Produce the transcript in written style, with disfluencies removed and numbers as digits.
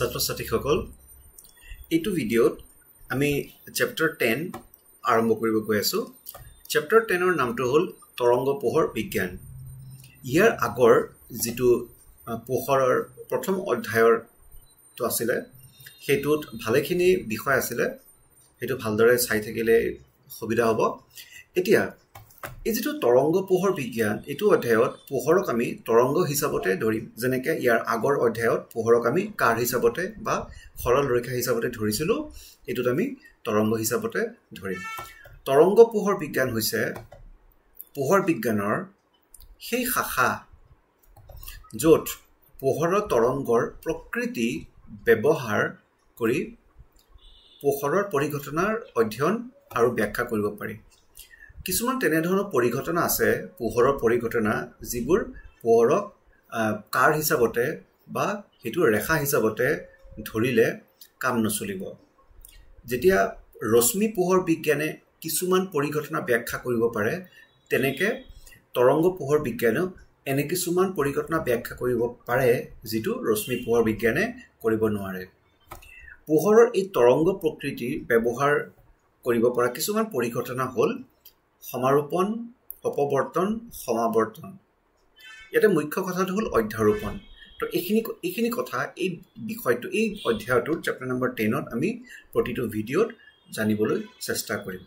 ছাত্ৰ ছাত্ৰীসকল, এইটো ভিডিঅ'ত আমি চেপ্টাৰ 10 আৰম্ভ কৰিব গৈ আছোঁ। চেপ্টাৰ 10ৰ নামটো হ'ল তৰংগ পোহৰ বিজ্ঞান। ইয়াৰ আগৰ যিটো পোহৰৰ প্ৰথম অধ্যায়ৰটো আছিলে, সেইটোত ভালেখিনি বিষয় আছিলে, সেইটো ভালদৰে চাই থাকিলে সুবিধা হ'ব। এতিয়া এই যিটো তৰংগ পোহৰ বিজ্ঞান, এইটো অধ্যায়ত পোহৰক আমি তৰংগ হিচাপতে ধৰিম। যেনেকৈ ইয়াৰ আগৰ অধ্যায়ত পোহৰক আমি কাৰ হিচাপতে বা সৰল ৰেখা হিচাপতে ধৰিছিলোঁ, এইটোত আমি তৰংগ হিচাপতে ধৰিম। তৰংগ পোহৰ বিজ্ঞান হৈছে পোহৰ বিজ্ঞানৰ সেই শাখা য'ত পোহৰৰ তৰংগৰ প্ৰকৃতি ব্যৱহাৰ কৰি পোহৰৰ পৰিঘটনাৰ অধ্যয়ন আৰু ব্যাখ্যা কৰিব পাৰি। কিছুমান তেনেধৰণৰ পৰিঘটনা আছে, পোহৰৰ পৰিঘটনা, যিবোৰ পোহৰক কাৰ হিচাপতে বা সেইটো ৰেখা হিচাপতে ধৰিলে কাম নচলিব। যেতিয়া ৰশ্মি পোহৰ বিজ্ঞানে কিছুমান পৰিঘটনা ব্যাখ্যা কৰিব পাৰে, তেনেকৈ তৰংগ পোহৰ বিজ্ঞানেও এনে কিছুমান পৰিঘটনা ব্যাখ্যা কৰিব পাৰে যিটো ৰশ্মি পোহৰ বিজ্ঞানে কৰিব নোৱাৰে। পোহৰৰ এই তৰংগ প্ৰকৃতিৰ ব্যৱহাৰ কৰিব পৰা কিছুমান পৰিঘটনা হ'ল সমাৰোপণ, অপবৰ্তন, সমাৱৰ্তন। ইয়াতে মুখ্য কথাটো হ'ল অধ্যাৰোপণ। তো এইখিনি কথা, এই বিষয়টো, এই অধ্যায়টোৰ চেপ্টাৰ নম্বৰ 10ত আমি প্ৰতিটো ভিডিঅ'ত জানিবলৈ চেষ্টা কৰিম।